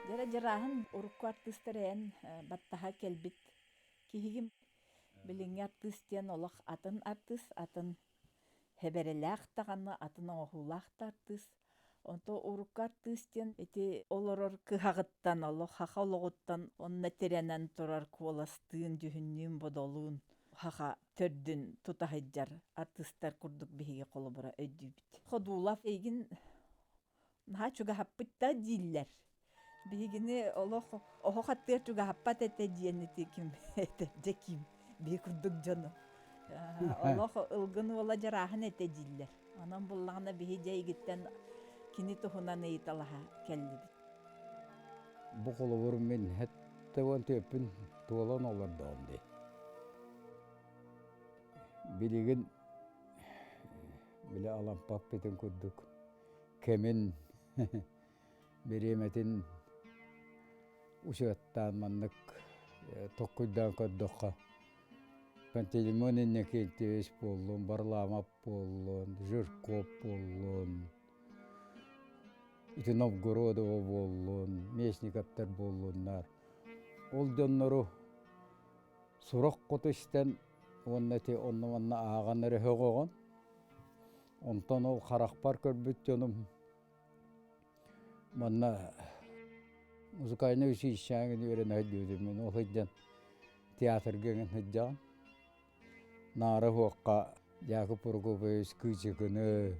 Дьэрэ Дьарааһын урукку артыыстар эн баттаһа кэлбит киһигим. Билиҥҥи артыыс диэн олох атын артыыс, атын хэбэрэлээх даҕаны, атын оҥоһуулаах да артыыс. Онто урукку артыыс диэн ити олорор кыһаҕыттан, олох хаха олоҕуттан онно тирэнэн турар куоластыын, дьүһүннүүн, бодолуун хаха төрдүн тута сылдьар артыыстар курдук биһиги холобура өйдүүбүт. Ходулов эйигин наһаа чугаһаппыт да дииллэр. Биһигини олох оһох аттыгар чугаһаппат этэ диэн ити ким этэ дьэ ким биһи курдук дьону. Олох ылгын уола дьарааһын этэ дииллэр. Онон буллаҕына биһи дьэ игиттэн кини туһунан ыйыталаһа кэллибит. Бу холобур мин 74-пүн туолан олордоҕум дии. Билигин били Алампаппытын курдук кэмин бириэмэтин учуоттаан маннык толкуйдаан көрдөххө Пантелеймон Иннокентьевич буоллун, Варламов буоллун, Жирков буоллун, ити Новгородова буоллун, Местниковтар буоллуннар. Ол дьоннору сурах хоту истэн уонна ити онно-манна ааҕан эрэ сөҕөҕүн. Онтон ол харахпар көрбүт дьонум манна музыкальнай училищеҕа үөрэнэ сылдьыбытым мин ол сылдьан театрга эҥин сылдьаҕын. Наара суохха Яков Прокопьевич Кыычыкыны,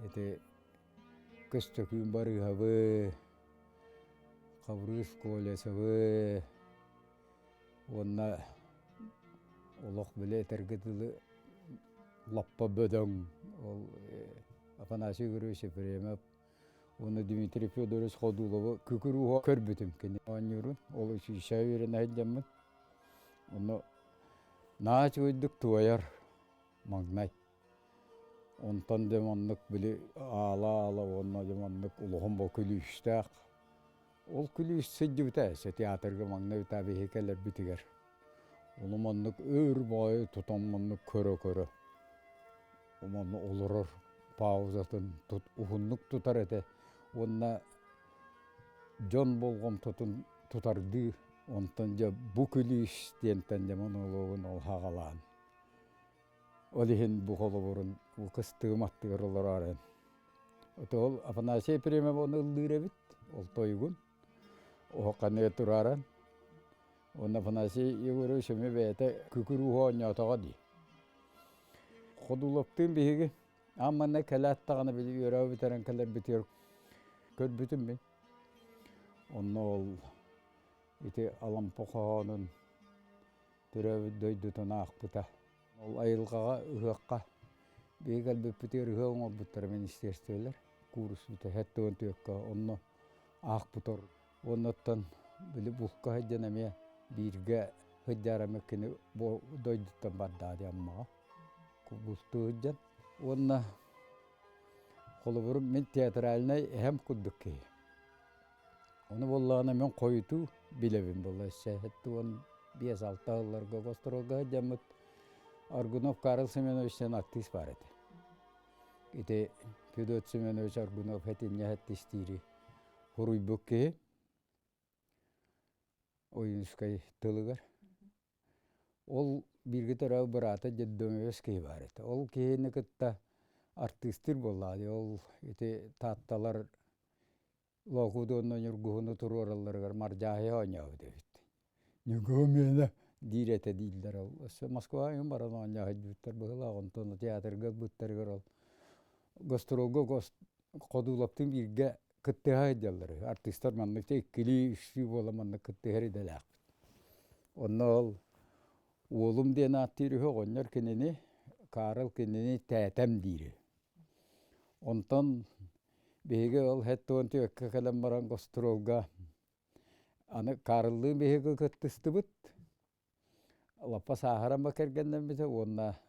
ити Көстөкүүн Барыыһабы, Хабырыыс Колесовы уонна олох били этэргэ дылы лаппа бөдөҥ ол Афанасий Егорович Ефремов уонна Дмитрий Федорович Ходуловы күкүр ууһа көрбүтүм кини оонньуурун ол училищеҕа үөрэнэ сылдьаммын онно наһаа үчүгэйдик туойар маҥнай онтон дьэ маннык били аала-аала уонна дьэ маннык улахан бо күлүүстээх Ол күлүүс сылдьыбыта эсэ театрга маҥнай утаа биһи кэлэрбитигэр. Ону маннык өр баҕайы тутан маннык көрө-көрө манна олорор паузатын уһуннук тутар этэ уонна дьон болҕомтотун тутардыы онтон дьэ бу күлүүс диэнтэн дьэ монологун ол хаҕалаан ол иһин бу холобурун бу кыстыгым аттыгар олороору Ол Афанасий Ефремов ону ыллыыр эбит, ол тойугун. Оһохханыга турааран. Уонна Афанасий Егорович эмиэ бэйэтэ күкүр ууһу оонньоотоҕо дии. Ходуловтыын биһиги аан манна кэлээт даҕаны били үөрэҕи бүтэрэн кэлэрбитигэр көрбүтүм мин. Онно ол ити Алампа хоһоонун төрөөбүт дойдутун аахпыта. Ол айылҕаҕа ыһыахха биһиги кэлбиппитигэр ыһыах оҥорбуттара министерстволар куурус бүтэ 74-кэ онно аахпытор уоннаттан били булка сылдьан эмиэ бииргэ сылдьаарама кини бу дойдуттан бардаа дии Аммаҕа бултуу сылдьан уонна холобур мин театральнай эһэм курдук киһи ону буоллаҕына мин хойутуу билэбин буолла өссө 75-6 сылларга гастролга сылдьаммыт Аргунов Карл Семенович диэн артыыс баар этэ. Ити Федот Семенович Аргунов этинньэ хэттистиири суруйбут киһи Ойуунускай тылыгар. Ол бииргэ төрөөбүт быраата детдомовец киһи баар этэ. Ол киһини кытта артыыстыыр буоллаҕа дии. Ол ити Таатталар Лоокуут уонна Ньургуһуну туруоралларыгар Мардьааһыйа оонньообут эбит. Ньургуһун миэнэ диир этэ дииллэр ол. Өссө Москваҕа иһин баран оонньоо сылдьыбыттар быһыылаах. Онтон театрга ылбыттарыгар ол гастролга Ходуулаптыын бииргэ кыттыһа сылдьаллар үһү. Артыыстар маннык иккилии, үстүү буола маннык кыттыһар идэлээхпит. Онно ол уолум диэн ааттыыр үһү оҕонньор кинини, Карл кинини тээтэм диир үһү. Онтон биһиги ол 74-кэ кэлэн баран гастролга аны Карллыын биһиги кыттыстыбыт. Лаппа сааһыран ба кэргэннэммитэ уонна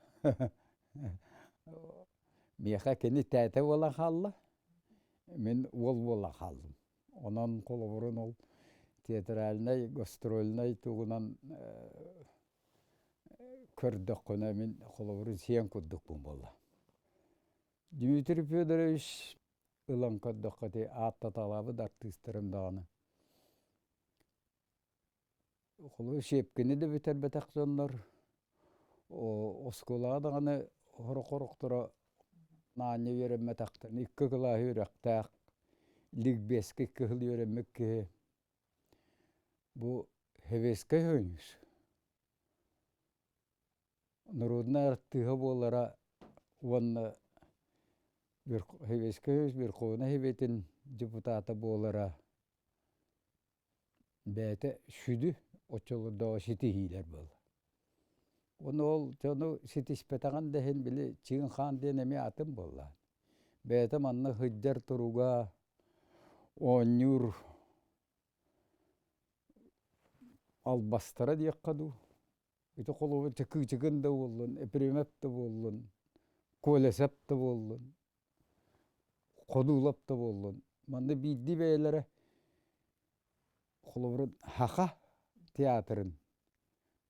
миэхэ кини тээтэ буолан хаалла, мин уол буолан хааллым. Онон холобурун ол театральнай, гастрольнай тугунан көрдөххүнэ мин холобурун сиэн курдукпун буолла. Дмитрий Федорович. ылан көрдөххө ити ааттаталаабыт артыыстарым даҕаны Холобур, сиэпкини да бүтэрбэтэх дьоннор оскуолаҕа даҕаны сорох-сорохторо наанньа үөрэммэтэхтэрин икки кылааһы үөрэхтээх, ликбезкэ икки сыл үөрэммит киһи бу Советскай Союз народнай артыыһа буолара уонна Советскай Союз Верховнай Советын депутата буолара бэйэтэ сүдү оччолордооҕу ситиһиилэр буолла. Уонна ол дьону ситиспэтэҕин да иһин били Чыын Хаан диэн эмиэ атын буолла. Бэйэтэ манна сылдьар туруга, оонньуур албастара диэххэ дуу. Ити холобур Чакыычыкын да буоллун, Епремов да буоллун, Колесов да буоллун, Ходуулап да буоллун. Манна биирдии бэйэлэрэ холобурун Хаха театрын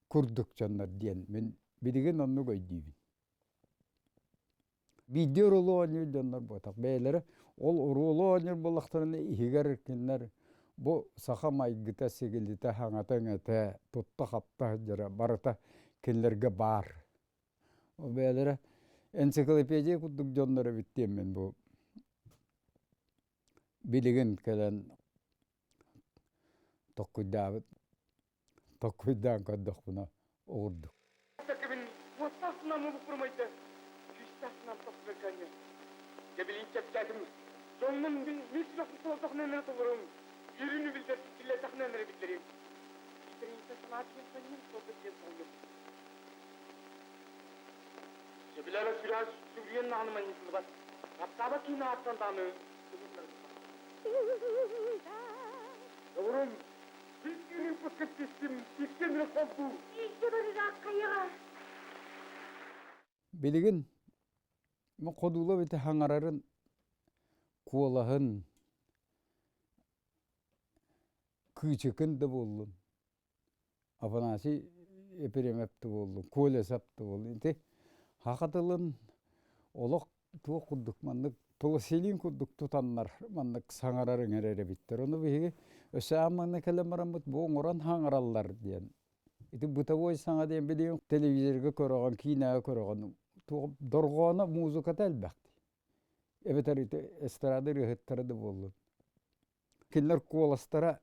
курдук дьоннор диэн мин билигин оннук өйдүүбүн. Биирдии оруолу оонньуур дьоннор буотах. Бэйэлэрэ ол оруолу оонньуур буоллахтарына иһигэр кинилэр бу саха майгыта, сигилитэ, хаҥата-иҥэтэ, тутта-хапта сылдьара барыта кинилэргэ баар. Ол бэйэлэрэ энциклопедия курдук дьоннор эбит диэммин бу билигин кэлэн токкуйдаабыт токкуйдаан көрдөхпүнэ оҕурдук. Такыбын уоттаахтынан мумукурумайда, күүстээхтинэн тохтуйканньа. Кэбилин чэпчээтим, дьоммун мин мин сүрэхпин толордоххуна толорум, үөрүүнү билдэр биллэрдэххинэ эрэ биллэриэм. Итиринтэ санаа диэн санньым суолта диэн соһуйум. Сөбүлээбэт сүрэҕэ сүгүрүйэн даҕаны манньытыллыбат, таптаабат киһини ааттан даҕаны Доҕорум, икки ыппыккын түстүм, икки эмиэ холбуу. Илдьэ барыраах хайаҕа. Билигин Ходулов ити хаҥарарын куолаһын кыычыкын да буоллун, Афанасий Епремов да буоллун, Колесов да буоллун ити саха тылын олох туох курдук маннык пластилин курдук тутаннар маннык саҥарар ыҥырар эбиттэр. Ону биһиги өссө аан маҥнай кэлэн бараммыт бу оҥорон хаҥараллар диэн. Ити бытовой саҥа диэн билигин телевизорга көрөҕүн, киинэҕэ көрөҕүн туох дорҕооно музыката элбэх дии. Эбэтэр ити эстрада ырыаһыттара да буоллун. Кинилэр куоластара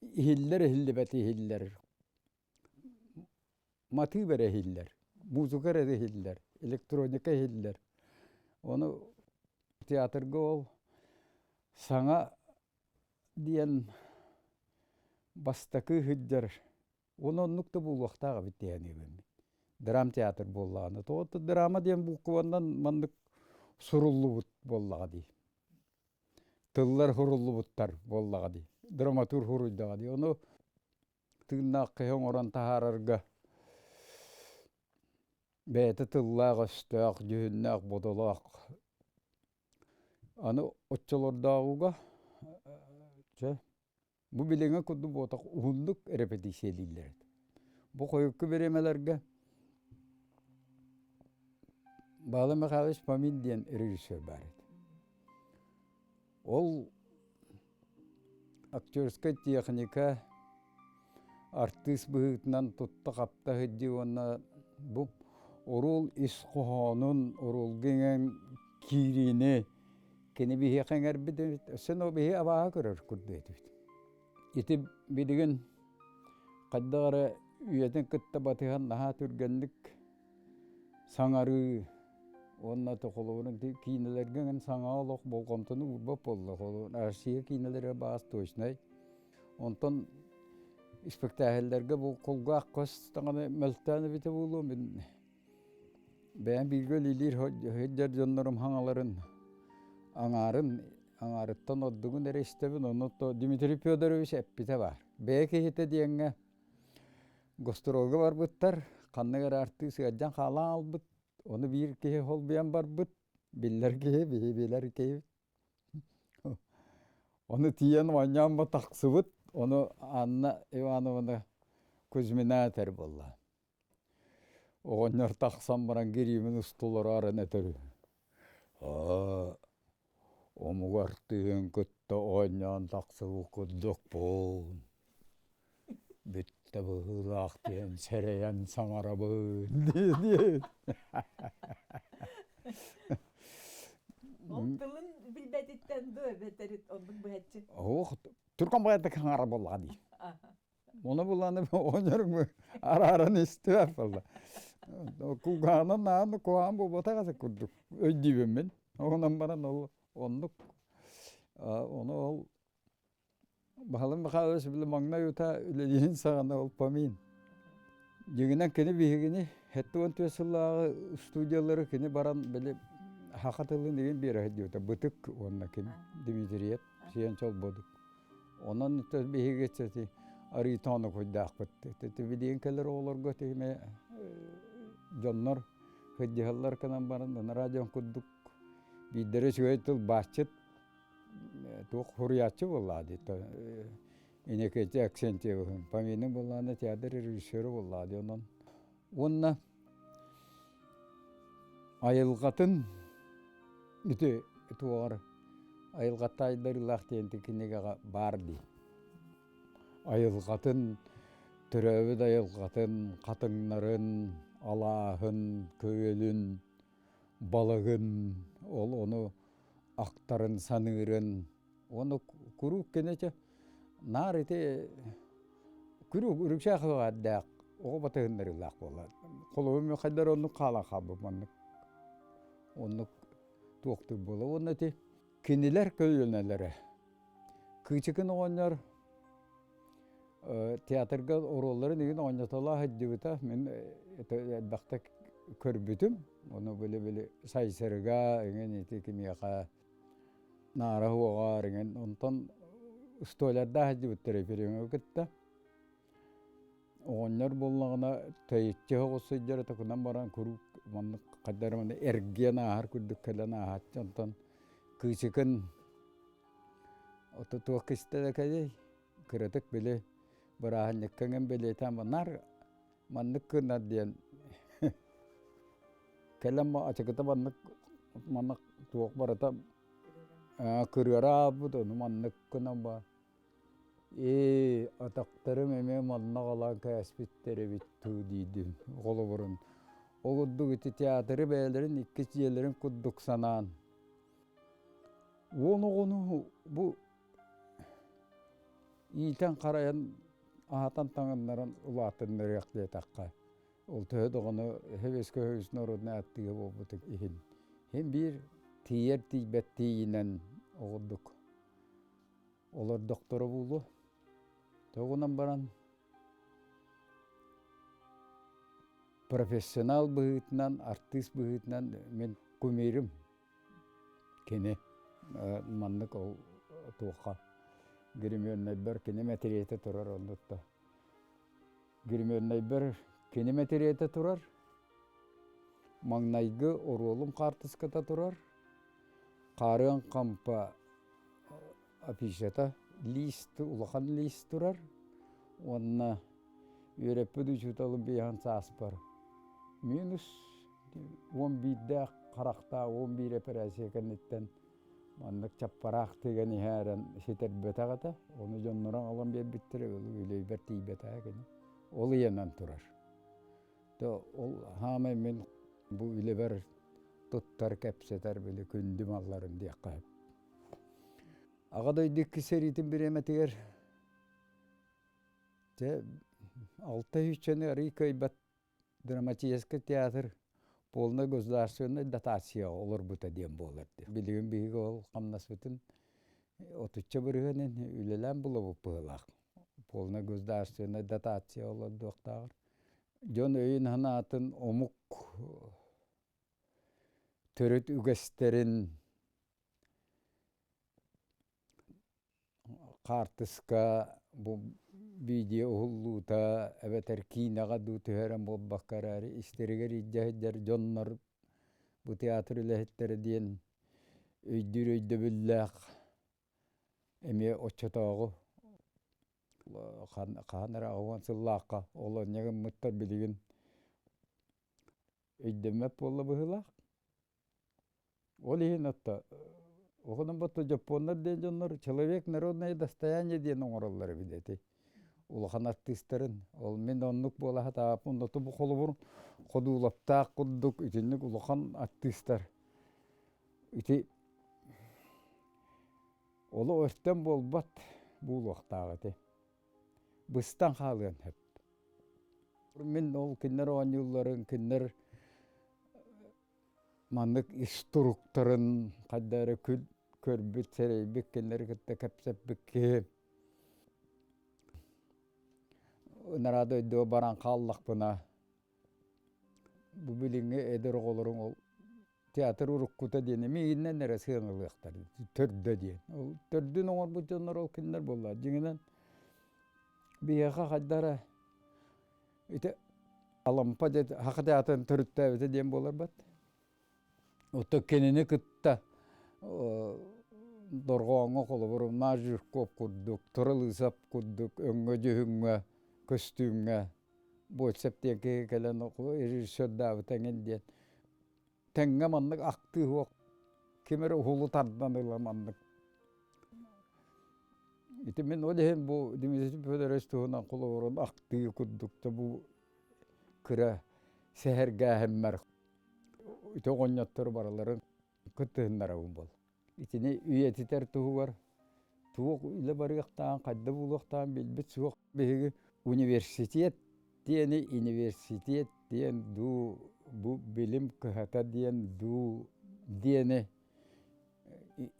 иһиллэр иһиллибэт иһиллэр. Матыып эрэ иһиллэр, музыка эрэ иһиллэр, электроника иһиллэр. Ону театрга ол саҥа диэн бастакы сылдьар уонна оннук да буолуохтаах эбит диэн саныыбын. Драмтеатр буоллаҕына. Тоҕо драма диэн букваннан маннык суруллубут буоллаҕа дии. Тыллар суруллубуттар буоллаҕа дии. Драматург суруйдаҕа дии. Ону тыыннаах киһи оҥорон таһаарарга бэйэтэ тыллаах-өстөөх, дьүһүннээх-бодолоох. Аны оччолордооҕуга чэ бу билиҥҥи курдук буотах уһуннук репетициялииллэр этэ. Бу хойукку бириэмэлэргэ Баала Михайлович Фомин диэн режиссер баар этэ. Ол актерскай техника артыыс быһыытынан тутта-хапта сылдьыы уонна бу оруол ис хоһоонун, оруолга иҥэн киириини кини биһиэхэ иҥэрбит эбит. Өссө биһи абааһы көрөр курдук этибит. Ити билигин хайдах эрэ үйэтин кытта батыһан наһаа түргэнник саҥарыы уонна холобурун киинэлэргэ эҥин саҥа олох болҕомтону уурбат буолла. Холобур, Россия киинэлэрэ баас точнай. Онтон испэктээһиллэргэ бу кулгаах хос даҕаны мөлтөөн эбитэ буолуо мин бэйэм бииргэ үлэлиир сылдьар дьоннорум хаҥаларын аҥаарын аҥаарыттан ордугун эрэ истэбин ону то Дмитрий Федорович эппитэ баар. Бэйэ киһитэ диэҥҥэ гастролга барбыттар, ханнык эрэ артыыс ыалдьан хаалан аалбыт, ону биир киһи холбуйан барбыт, биллэр киһи, биһи билэр киһи. Ону тиийэн оонньоон тахсыбыт, ону Анна Ивановна Кузьмина этэр буолла. Оҕонньор тахсан баран гириимин устулараарын этэр. Омук артыыһын кытта оонньоон тахсыбыт курдукпун. Бүттэ быһыылаах диэн сэрэйэн саҥарабын дии Ол тылын билбэтиттэн дуо эбэтэр оннук быһаччы? Ох, түргэн баҕайытык хаҥара буоллаҕа дии. Оны буланы оҕонньорум арааран истибэт буолла. Кулгаанан нааны куһаҕан буолбатах этэ курдук өйдүүбүн мин. Онон баран ол оннук ону ол Баһылай Михайлович били маҥнай утаа үлэлиирин саҕана ол помин. Дьиҥинэн кини биһигини 74 сыллааҕы студиялары кини баран били саха тылын игин биэрэ сылдьыбыта. Бытык уонна ким Дмитриев Сиэн Чолбодук. Онон биһиги ити арыйтоону куйдаахпыт. Ити билигин кэлэр оҕолорго тиһимэ дьоннор сылдьыһаллар гынан баран радион курдук биирдэрэ үчүгэй тыл бааччыт туох суруйааччы буоллаҕа дии Иннокентий Аксентьевыһын Поминин буоллаҕына театр режиссера буоллаҕа дии онон уонна айылҕатын ити туоҕар айылҕатта айдарыылаах диэн кинигэҕэ баар дии айылҕатын төрөөбүт айылҕатын хатыҥнарын алааһын күөлүн балыгын ол ону ахтарын саныырын уонна куруук киничэ наар ити күрүк үрүксээх ыҕаардаах оҕо батыһыннарыылаах буолла холобур хайдар оннук хаалан хаалбыт маннык оннук туохтуур буола уонна ити кинилэр көлүөнэлэрэ Кыычыкын оҕонньор театрга оруолларын игин оонньотолоо сылдьыбыта мин элбэхтик көрбүтүм ону били-били Сайсарыга иҥин ити кимиэхэ Наара уоҕар иҥин онтон столярдаах сылдьыбыттар Ефремовы кытта оҕонньор буоллаҕына тэйиччи соҕус сылдьара токунан баран куруук маннык хайдах эрэ маннык эргийэн ааһар курдук кэлэн ааһааччы онтон Кыычыкын Ото туох кистэлэ кэлиэй, кыратык били бырааһынньыкка эҥин бэлиэтээн наар маннык гынар диэн кэлэн ачыкыта маннык маннык туох барыта кырыара аалбыт ону маннык гынан баар ээ атахтарым эмиэ манна аҕалан кээспиттэр эбит дуу диидим холобурун ол курдук ити театры бэйэлэрин иккис дьиэлэрин курдук санаан Уон оҕону бу иитэн-харайан, аһатан таҥыннаран улаатыннарыах диэтэххэ, ол төһө даҕаны Советскай Союз народнай аттыга буолбут иһин, иһин биир тиийэр-тиийбэт тиийинэн оҕурдук олордохторо буолуо. Тоҕунан баран профессионал быһыытынан, артыыс быһыытынан мин кумирым Кини маннык ол туохха гримернайбар кини мэтириэтэ турар оннутта. Гримернайбар кини мэтириэтэ турар, маҥнайгы оруолум хаартыската турар, хаарыан хампа афишата лист улахан лист турар уонна үөрэппит учууталым биэһэн сааспар минус 11-дээх харахтаах 11 эпэрээссийэ кэнниттэн маннык чаппараах тыган иһээрэн ситэрбэтэх этэ ону дьонноро аҕалан биэрбиттэрэ үлэйбэр тиийбэтэҕэ кини ол ыйанан турар то ол хаамай мин бу үлэбэр туттар кэпсэтэр били күндү малларым диэххэ сөп Аҕа дойду иккис сэриитин бириэмэтигэр дьэ алта сүүсчэни арыый кыайбат драматическай театр полнай государственнай дотация олорбута диэн буолар. Билигин биһиги ол хамнаспытын отучча бырыһыанын үлэлээн булабыт быһыылаах. Полнай государственнай дотация олордуохтааҕар. Дьон өйүн-санаатын омук төрүт үгэстэрин хаартыска бу видео уһуллуута эбэтэр киинэҕэ дуу түһэрэн буолбакка эрээри истэригэр илдьэ сылдьар дьоннор бу театр үлэһиттэрэ диэн өйдүүр өйдөбүллээх эмиэ оччотооҕу хаһан эрэ 80 сыллаахха ол онньа гыммыттар билигин өйдөммөт буолла быһыылаах. Ол иһин отто Оҕонон ботто дьоппуоннар диэн дьоннор человек народное достояние диэн оҥороллор эбит эти. Улахан артыыстарын. Ол мин оннук буола сатаабаппын. Онно бу холобур ходуулаптаах курдук итинник улахан артыыстар. Ити олох өртөн буолбат буолуохтаах ити. Быстан хаалыан сөп. Мин ол кинилэр оонньуулларын, кинилэр маннык ис туруктарын хайда эрэ күл көрбүт, сэрэйбит, кинилэри кытта кэпсэппит киһи ынараа дойдуга баран хааллахпына бу билиҥҥи эдэр оҕолоруҥ ол театр уруккута диэн миигинэн эрэ сыаналыахтар төрдө диэн. Ол төрдүн оҥорбут дьоннор ол кинилэр буоллар. Дьиҥинэн биһиэхэ хайда эрэ Ити Алампа дьэ Саха театрын төрүттээбитэ диэн буоларбат. Оттон кинини кытта дорҕооҥҥо холобур Мажирков курдук, Туралысов курдук өҥҥө-дьүһүҥҥэ, көстүүмҥэ Бурцев диэн киһи кэлэн режиссердаабыта эҥин диэн тэҥҥэ маннык ахтыы суох ким эрэ уһулу тардан ыла маннык Ити мин ол иһин бу Дмитрий Федорович туһунан холобурун ахтыы курдук да бу кыра сэһэргээһиммэр ити оҕонньоттору барыларын кыттыһыннарабын буол. Итини үйэтитэр туһугар туох үлэ барыахтааҕын, хайда буолуохтааҕын билбит суох. Биһиги университет диэни университет диэн дуу, бу билим кыһата диэн дуу диэни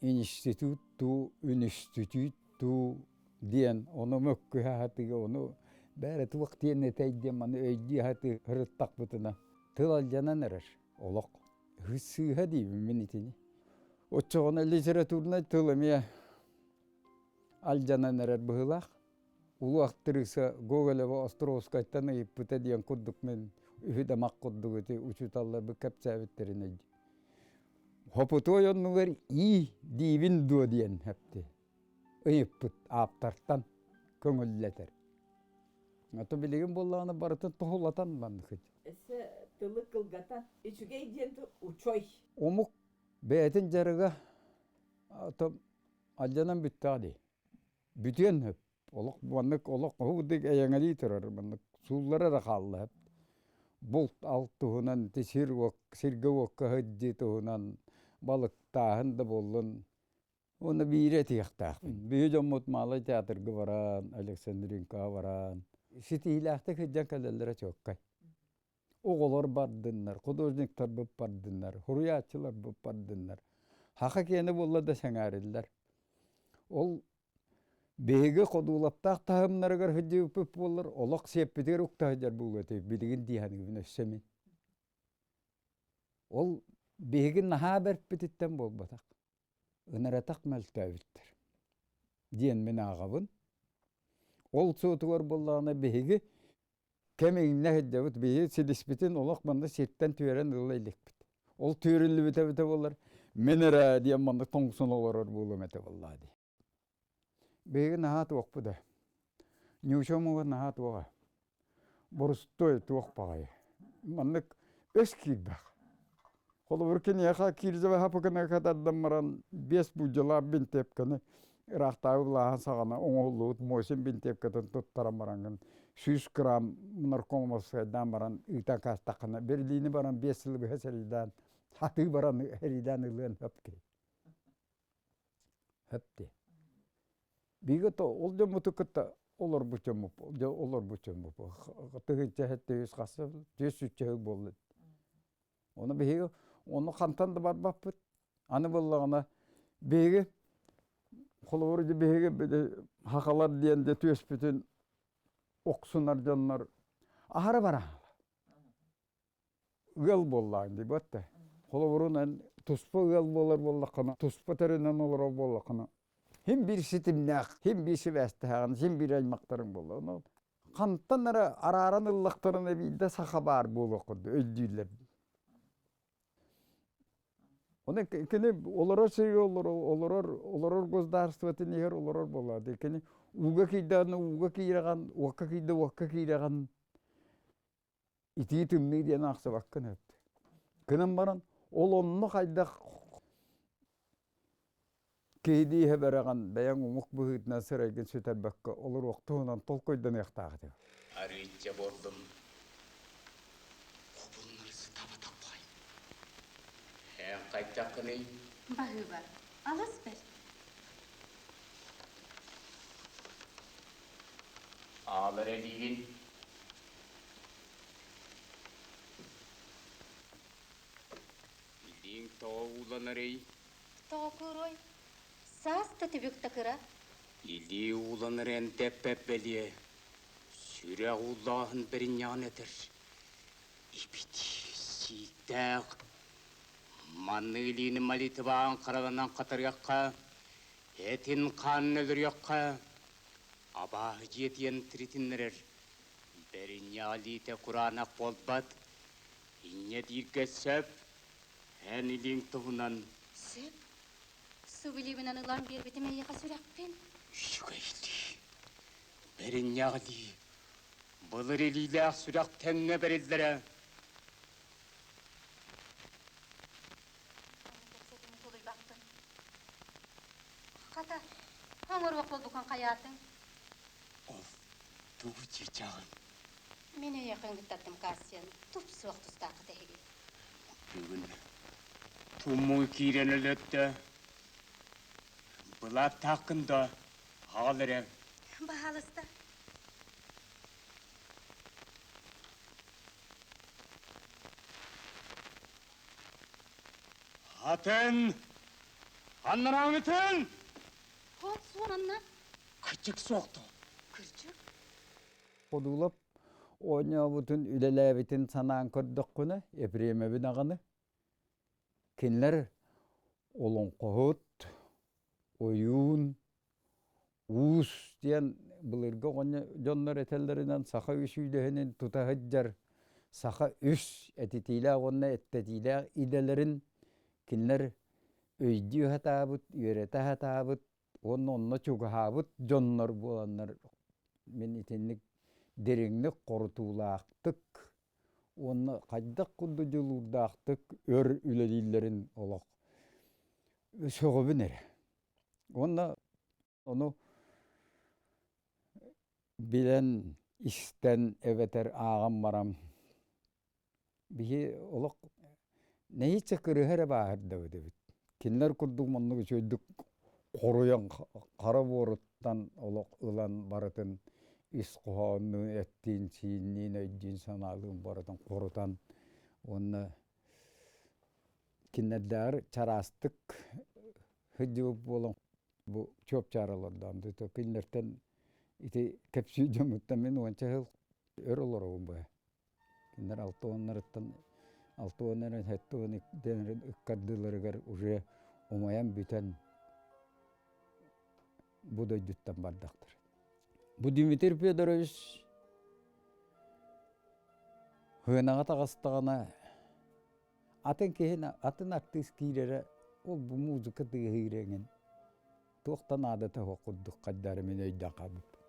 институт дуу, үнүстүтүүт дуу диэн ону мөккүһэ сатыга, ону бээрэ туох диэн этэй диэн маны өйдүү сатыы сырыттахпытына тыл алдьанан эрэр олох. Сыыһа диибин мин итини. Оччоҕуна литературнай тыл эмиэ алдьанан эрэр быһыылаах. Улуу актриса Гоголева Островскайтан ыйыппыта диэн курдук мин үһү-дамах курдук ити учууталларбыт кэпсээбиттэрин өйдүү. Хопутуой оннугар ии диибин дуо диэн эпти. Ыйыппыт ааптартан көҥүллэтэр. Ото билигин буоллаҕына барытын туһулатан маннык. Өссө тылы кылгатан үчүгэй диэн учой. Омук бэйэтин дьарыга алдьанан бүттэҕэ дии. Бүтүөн сөп. Олох маннык олох курдук эйэҥэлии турар маннык сууллара эрэ хаалла. Булт алт туһунан ити сир сиргэ-уокка сылдьыы туһунан балыктааһын да буоллун уонна биири этиэхтээхпин. Биһи дьоммут Малай театрга баран, Александринкаҕа баран ситиһиилээхтик сылдьан кэлэллэрэ чуолкай. Оҕолор бардыннар, художниктарбыт бардыннар, суруйааччыларбыт бардыннар. Саха киэнэ буолла да сэҥээриллэр. Ол биһиги ходуулаптаах таһымнарыгар сылдьыбыппыт буоллар, олох сиэппитигэр укта сылдьар буолуо этэ билигин дии саныыбын өссө мин. Ол биһиги наһаа бэрпититтэн буолбатах, ынаратах мөлтөөбүттэр диэн мин ааҕабын. Ол суотугар буоллаҕына биһиги кэм иҥнэ сылдьабыт, биһиги силиспитин олох манна сиртэн түөрэн ыла иликпит. Ол түөрүллүбүтэ эбитэ буоллар, мин эрэ диэн маннык тоҥсун олорор буолуом этэ буоллаа дии. Биһиги наһаа туохпут ээ. Ньууча омуга наһаа туоҕа. Борустуой туох баҕайы. Маннык өс киирбэх. Холобур киниэхэ кирзовай хапыкына катардан баран биэс буулдьалаах бинтиэпкэни ыраахтааҕы былааһын саҕана оҥоһуллубут Мосин бинтиэпкэтин туттаран бараҥҥын 100 грамм наркомовскайдаан баран ыытан каастаххына Берлини баран биэс сылы быһа сэриилээн сатыы баран сэриилээн ылыан сөп киһи. Сөп дии. Биһиги то ол дьоммуту кытта олорбут дьоммут олорбут дьоммут тыһыынча сэттэ үс хас түөрт сүүсчэ сыл буолла. Ону биһиги ону хантан да барбаппыт. Аны буоллаҕына биһиги холобур биһиги сахалар диэн дьэ түөспүтүн охсунар дьоннор аһара бараалар. Ыал буоллаҕыҥ дии буотта. Холобурунан туспа ыал буолар буоллаххына, туспа тэринэн олорор буоллаххына, син биир ситимнээх, син биир сибээстэһэҕин, син биир аймахтарыҥ буолла. Хантан эрэ арааран ыллахтарына биирдэ саха баар буолуох курдук өйдүүллэр. Оны кини олорор сиргэ олорор, олорор государствотын иһэр олорор буоллаҕа. Кини ууга киирдэҕинэ ууга киирэҕин, уокка киирдэ уокка киирэҕин. Итии тымныы диэн аахсыбаккын эбит. Гынан баран ол онно хайдах Киһилии иһэ-бэрэҕин бэйэҥ омук быһыытынан сырайгын сүтэрбэккэ олоруох туһунан толкуйданыахтаах этим. Арыычча буоллум. Хобуннары сытабатах бай. Эн хайдаххыный? Баһыыба, алыс бэрт. Аалар элиигин. Илииҥ тоҕо ууланарый? Тоҕо кууруой? Саас да түбүк да кыра. Илии ууланар эндэппэт бэлиэ. Сүрэх ууллааһын бэринньэҕин этэр. Ибитии сииктээх. Маннык илиини молитваҕын хараланан хатарыахха, этин хаанын өлөрүөххэ, абааһы дьиэтийэн тиритиннэрэр. Бэринньэх илиитэ кураанах буолбат, инньэ дииргэ сөп. Эн илииҥ туһунан Сөп. Субилиибинэн ылан биэрбитим эйиэхэ сүрэхпин. Үчүгэй дии. Бэринньэх дии. Былыр илиилээх сүрэх тэҥҥэ бэриллэрэ. Аны кэпсэтиини тулуйбаппын. Хата, оҥоруох буолбуккун хайаатыҥ? Ол тугу чычаҕын? Мин эйиэхэ ыҥыттардым Кассияны. Тупсуох тустааххыт эһиги. Бүгүн тумуу киирэн өлөттө. Былааттааххын да аҕал эрэ. Баһаалыста. Атын! Аннараҥытын! Хот суон анна. Кырдьык суохту. Кырдьык? Ходулап оонньообутун, үлэлээбитин санаан көрдөххүнэ, Ефремэбин аҕаны кинилэр олоҥхоһут, ойуун, уус диэн былыргы оҕонньор дьоннор этэллэринэн саха үс үүдэһинин тута сылдьар саха үс этитиилээх уонна эттэтиилээх идэлэрин кинилэр өйдүү сатаабыт, үөрэтэ сатаабыт уонна онно чугаһаабыт дьоннор буоланнар мин итинник дириҥник хорутуулаахтык уонна хайдах курдук дьулуурдаахтык өр үлэлииллэрин олох сөҕөбүн эрэ. Уонна ону билэн, истэн эбэтэр ааҕан баран биһи олох нэһииччэ кырыһа эрэ бааһырдабыт эбит. Кинилэр курдук маннык үчүгэйдик хоруйан хара буоруттан олох ылан барытын ис хоһооннуун, эттиин-сиинниин, өйдүүн-санаалыын барытын хорутан уонна кинилэрдээҕэр чараастык сылдьыбыт буолан бу чуопчаара олордоом. Кинилэртэн ити кэпсии дьоммуттан мин уонча сыл өр олоробун быһа. Кинилэр алта уоннарыттан алта уон эрэн сэттэ уон диэн ыккардыыларыгар уже умайан бүтэн бу дойдуттан бардахтар. Бу Дмитрий Федорович сыанаҕа таҕыстаҕына атын киһи атын артыыс киирэрэ ол бу музыка тыаһыыр эҥин туох да наадата суох курдук хайдары мин өйдөөн хаалбыппын.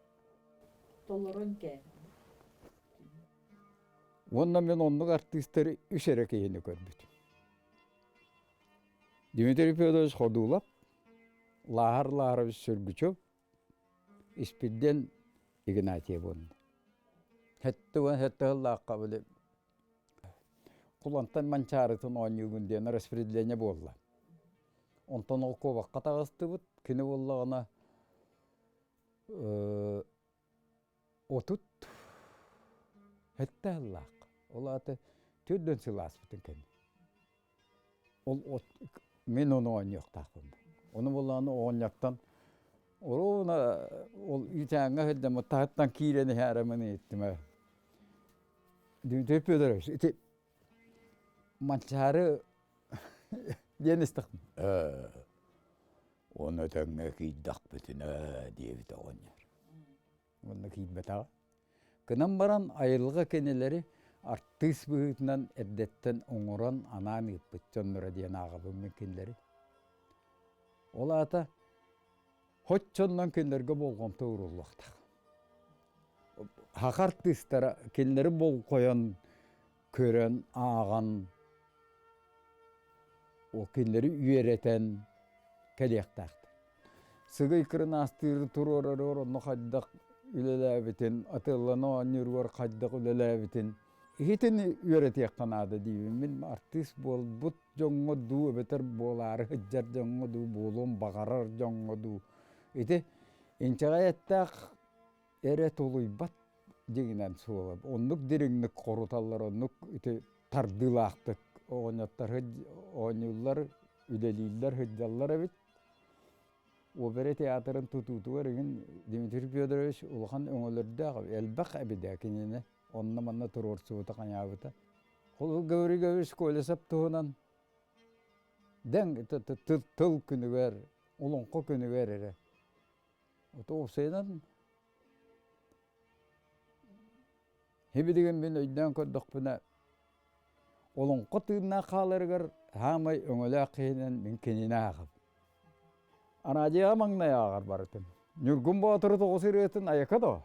Толорон кээ. Уонна мин оннук артыыстары үс эрэ киһини көрбүтүм. Дмитрий Федорович Ходулов, Лааһар Лаарович Сөргүчев, Испирдиэн Игнатьев уонна. 77 сыллаахха били Кулантан Манчаарытын оонньуугун диэн распределение буолла. Онтон ол куобахха таҕыстыбыт. Кини буоллаҕына 37 сыллаах. Ол аата 40 сыл ааспытын кэннэ. Ол мин ону оонньуохтаахпын. Ону буоллаҕына оҕонньортон оруобуна ол үүтээҥҥэ сылдьаммыт таһыттан киирэн иһээрэ мин иһиттим ээ. Дмитрий Федорович ити Манчаары диэн истэхпин ээ ону тэҥҥэ киирдэхпитинэ диэбит оҕонньор. Уонна киирбэтэҕэ. Гынан баран айылҕа кинилэри артыыс быһыытынан эрдэттэн оҥорон анаан ыыппыт дьонноро диэн ааҕабын мин кинилэри. Ол аата Хоччоннон кинилэргэ болҕомто ууруллуохтаах. Саха артыыстара кинилэри болҕойон, көрөн, ааҕан, ол кинилэри үөрэтэн кэлиэхтээхтэр. Сыгый кырынаастыыры туруорарыгар онно хайдах үлэлээбитин, атыылана оонньууругар хайдах үлэлээбитин иһитин үөрэтиэххэ наада диибин. Мин артыыс буолбут дьоҥҥо дуу, эбэтэр буолаары сылдьар дьоҥҥо дуу, буолуон баҕарар дьоҥҥо дуу. Ити инчэҕэй эттээх эрэ тулуйбат дьиҥинэн суола. Оннук дириҥник хоруталлар, оннук ити тардыылаахтык оҕонньоттор оонньууллар, үлэлииллэр, сылдьаллар эбит. Опера театрын тутуутугар игин Дмитрий Федорович улахан өҥөлөрдөөх, элбэх эбит кинини онно-манна туруорсубута, хайаабыта. Ол Гаврил Гаврилович Колесов туһунан дэҥ тыл күнүгэр, олоҥхо күнүгэр эрэ. Ото уопсайынан Һибилигин мин өйдөөн көрдөхпүнэ, олоҥхо тыыннаах хааларыгар саамай өҥөлөөх киһинэн мин кинини ааҕабын. Араадьыйаҕа маҥнай ааҕар барытын. Ньургун Боотуру тоҕус ырыатын айака доо.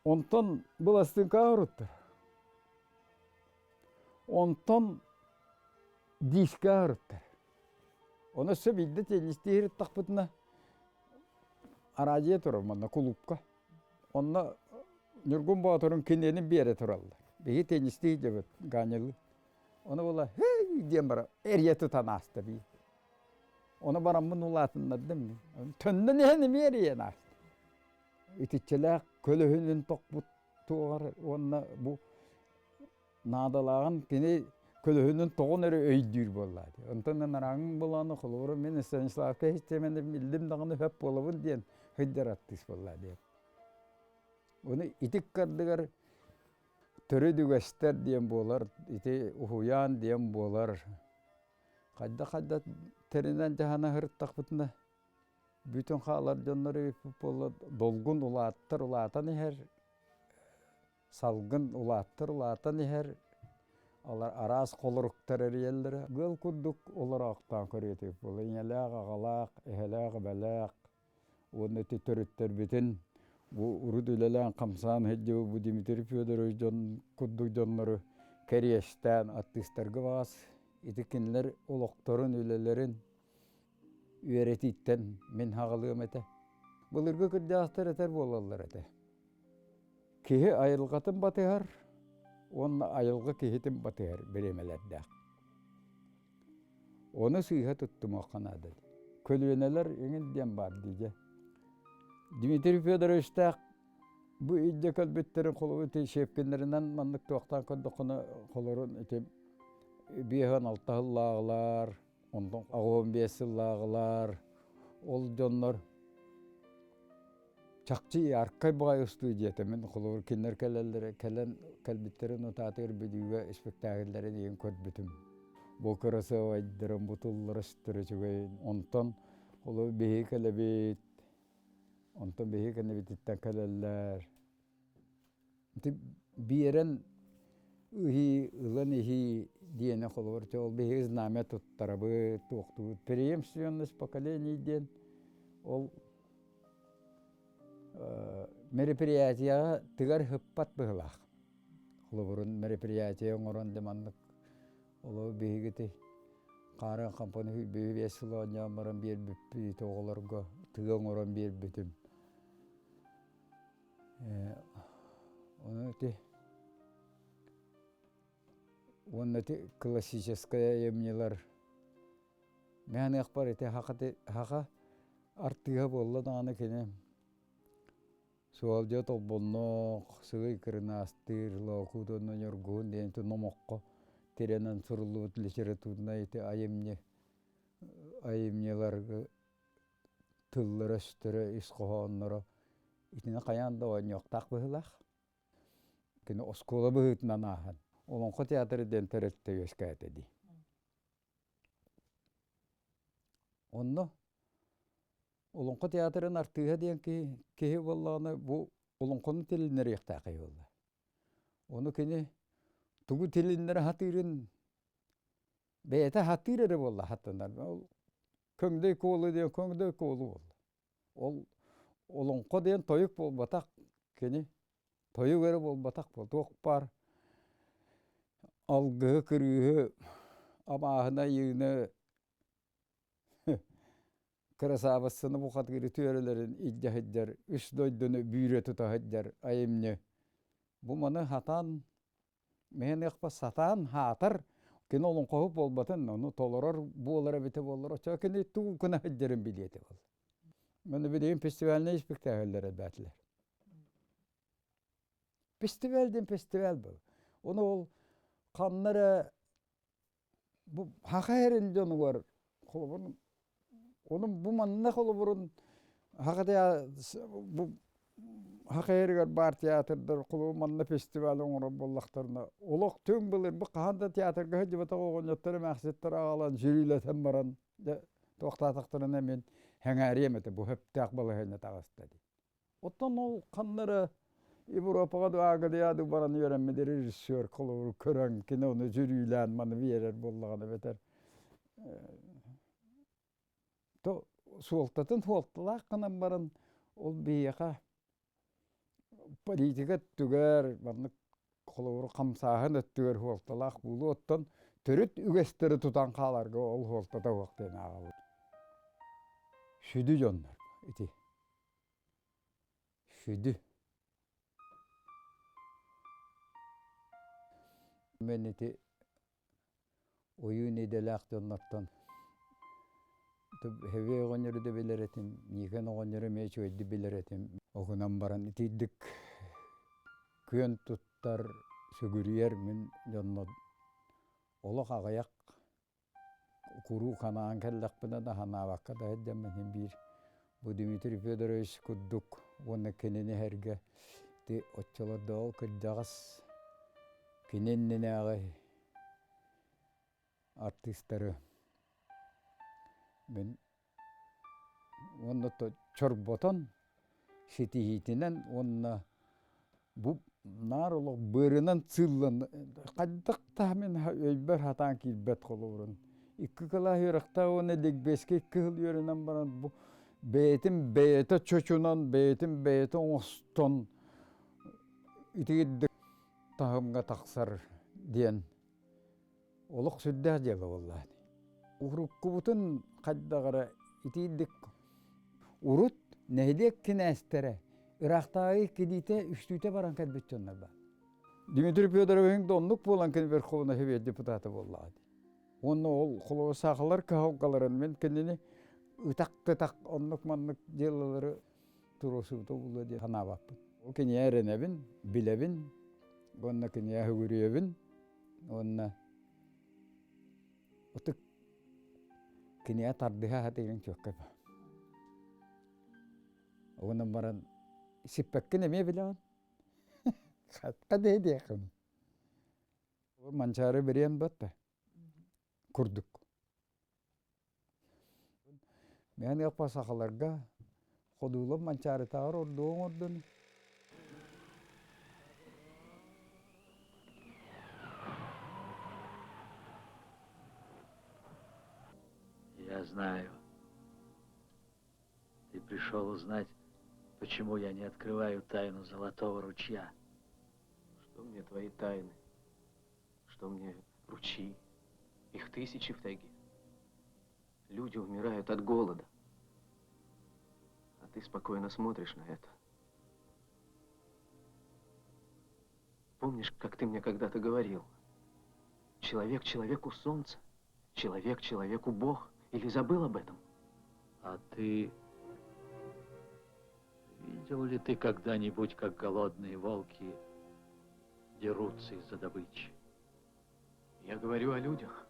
Онтон быластыҥка оруттар. Онтон диискэ оруттар. Ону өссө биирдэ теннистии иһиттахпытына араадьыйа турар манна кулуупка. Онно Ньургун Боотурун кинини биэрэ тураллар. Биһи теннистии дьэбит Ганялы. Ону була «Хей!» диэн бара эрийэ тутан ааста бии. Ону бараммын улаатыннардым. Төннөн иһэн эмиэ эрийэн ааста. Итиччэлээх көлөһүнүн тохпут туоҕар уонна бу наадалааҕын кини көлөһүнүн тоҕон эрэ өйдүүр буолла. Онтон анарааҥҥын булааны холобура мин Станиславка иһиттэмэн биллим даҕаны хөп буолабын диэн сылдьар артыыс буолла диэн. Ону итик кардыгар төрүт үгэстэр диэн буолар, ити уһуйаан диэн буолар. Хайда-хайда тэринэн дьаһана сырыттахпытына бүтүн хаалар дьоннор эбиппит буолла долгун улааттар улаатан иһэр Салгын улааттар улаатан иһэр, араас холоруктар эрийэллэрэ. Ыал курдук олороохтоон көрүөтүк буолла. Ийэлээх, аҕалаах, эһэлээх, эбэлээх уонна ити төрүттэрбитин бу урут үлэлээн-хамсаан сылдьыбыт бу Дмитрий Федорович дьон курдук дьоннору кэриэстээн артыыстарга баҕас ити кинилэр олохторун, үлэлэрин үөрэтииттэн мин хаҕалыам этэ. Былыргы кырдьаҕастар этэр буолаллар этэ. Киһи айылҕатын батыһар уонна айылҕа киһитин батыһар бириэмэлэрдээх. Ону сыыһа туттумуохха наада. Көлүөнэлэр эҥин диэн баар дии дьэ. Дмитрий Федоровичтаах бу илдьэ кэлбиттэрин холобур ити щепкиннэринэн маннык туохтаан көрдөххүнэ холорун ити 56 сыллааҕылар, онтон 85 сыллааҕылар ол дьоннор Чахчы аркай баҕайы студията мин холобур кинилэр кэлэллэрэ кэлэн кэлбиттэрин утаатыгар Бүлүүгэ испэктээкиллэрин иһин көрбүтүм. Бу кырасыабайдарын, бу тыллара өстөрө үчүгэй. Онтон холобур биһиги кэлэбит, онтон биһиги кэннибититтэн кэлэллэр. Ити биэрэн ыһыы, ылан иһии диэни холобур чэ ол биһиги знамя туттарабыт, туохтуубут. Преемственность поколений диэн ол мероприятияҕа тыгар ыһыппат быһыылаах. Холобурун мероприятие оҥорон да маннык олору биһигити хаарын хампаны 25 сыл оонньоон баран биэрбиппит оҕолорго тыга оҥорон биэрбитим. Ону ити уонна ити классическай айымньылар Мэһаныахпар ити хаха артыыһа буолла даҕаны кини Суолдьа Толбонноох, Сыгый Кырынаастыыр, Лоокуут уонна Ньургуһун диэн ити номоххо тирэнэн суруллубут литературнай ити айымньы айымньыларга тыллара-өстөрө, ис хоһоонноро итини хайаан да оонньуохтаах быһыылаах. Кини оскуола быһыытынан ааһан Олоҥхо театра диэн тэрилтэ үөскээтэ дии. Онно Олоҥхо театрын артыыһа диэн киһи, киһи буоллаҕына бу олоҥхону тилиннэриэхтээх киһи буолла. Ону кини тугу тилиннэрэ сатыырын бэйэтэ сатыыр эрэ буолла сатанар. Ол көҥдөй куолу диэн көҥдөй куолу буолла. Ол олоҥхо диэн тойук буолбатах кини тойук эрэ буолбатах буол туох баар алгыһы кырыыһы абааһыны айыыны. кырасаабыссаны бухатыыры түөрэлэрин илдьэ сылдьар, үс дойдуну бүүрэ тута сылдьар айымньы. Бу маны сатаан мэһэн сатаан хаатар кини олоҥхоһут буолбатын, ону толорор буолар эбитэ буоллар, оччоҕо кини тугу гына сылдьарын билиэ этэ буолла. Маны билигин фестивальнай испэктээкиллэр элбээтилэр. Фестиваль диэн фестиваль был. Ону ол ханна эрэ бу саха эрин дьонугар холобурун ону бу манна холобурун саха бу саха эригэр баар театрдар холобур манна фестиваль оҥорор буоллахтарына олох түҥ былыр бу хаһан да театрга сылдьыбатах оҕонньоттор эмээхситтэр аҕалан сүрүүлэтэн баран дьэ туохтаатахтарына мин сэҥээриэм этэ бу сөптөөх балаһыанньа таҕыста дии. Оттон ол ханна эрэ Европаҕа да Англияҕа да баран үөрэммит режиссер холобур көрөн кини ону дьүрүүлээн маны биэрэр буоллаҕына эбэтэр то суолтатын суолталаах гынан баран ол биһиэхэ политика өттүгэр маннык холобур хамсааһын өттүгэр суолталаах буолуо оттон төрүт үгэстэри тутан хааларга ол суолтата суох диэн ааҕабыт. Сүдү дьоннор ити. Сүдү. Мен ити ойуун идэлээх дьоннортон Хэвээ оҕонньору да билэр этим, Никон оҕонньору эмиэ үчүгэйдик билэр этим. Оҕунан баран итийдик күөн туттар, сүгүрүйэр мин дьонно олох аҕыйах Куруук анаан кэллэхпинэ да санаабакка да сылдьаммын син биир бу Дмитрий Федорович курдук уонна кинини иһэргэ ити оччолордооҕу кырдьаҕас кини иннинээҕи артыыстары мин уонна чорботон ситиһиитинэн уонна бу наар олох быарынан сыыллан хайдах да мин өйбөр сатаан киирбэт холобурун икки кылаас үөрэхтээх уонна ликбезкэ икки сыл үөрэнэн баран бу бэйэтин бэйэтэ чочунан бэйэтин бэйэтэ оҥостон итигирдик таһымҥа тахсар диэн олох сүрдээх дьыала буоллаҕа дии. Уруккубутун хайдах эрэ итиирдик урут нэһилиэк кинээстэрэ ыраахтааҕы иккилиитэ үстүүтэ баран кэлбит дьоннор баар. Дмитрий Федорович да оннук буолан кини Верховный Совет депутата буоллаҕа дии. Уонна ол холобур саахалар кыһалҕаларын мин кинини ытах-тытах оннук-маннык дьыалалары туруорсубута буолуо диэн санаабаппын. Ол кинигэ эрэнэбин, билэбин уонна кинигэ үгүрүйэбин уонна ытык кинигэ тардыһа сатыырын чуоккай Онон баран сиппэккин эмиэ билэҕин. Хатта диэххин. Манчаары бириэн батта курдук. Мээн ыаппа сахаларга ходуулап Манчаарытааҕар ордугу оҥордун. Я знаю. Ты пришел узнать, почему я не открываю тайну Золотого ручья. Что мне твои тайны? Что мне ручьи? Их тысячи в тайге. Люди умирают от голода. А ты спокойно смотришь на это. Помнишь, как ты мне когда-то говорил? Человек человеку солнце, человек человеку Бог. Или забыл об этом? А ты видел ли ты когда-нибудь, как голодные волки дерутся из-за добычи? Я говорю о людях.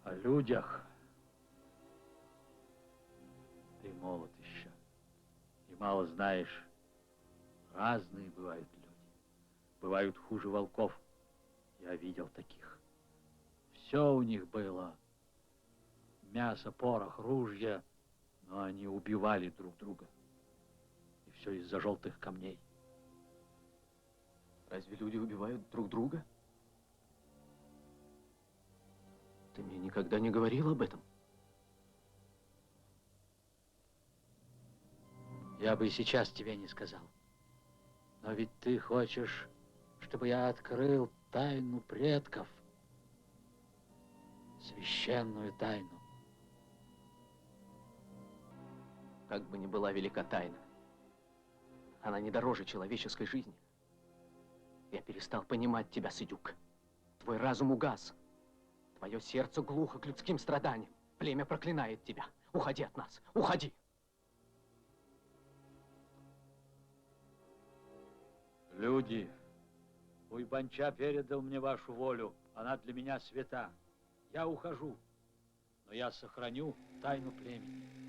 О людях? Ты молод еще и мало знаешь. Разные бывают люди. Бывают хуже волков. Я видел таких. Все у них было. Мясо, порох, ружья. Но они убивали друг друга. И все из-за желтых камней. Разве люди убивают друг друга? Ты мне никогда не говорил об этом. Я бы и сейчас тебе не сказал. Но ведь ты хочешь, чтобы я открыл тайну предков. Священную тайну. Как бы ни была велика тайна, она не дороже человеческой жизни. Я перестал понимать тебя, Сыдюк. Твой разум угас. Твое сердце глухо к людским страданиям. Племя проклинает тебя. Уходи от нас. Уходи! Люди, Уйбанча передал мне вашу волю. Она для меня свята. Я ухожу, но я сохраню тайну племени.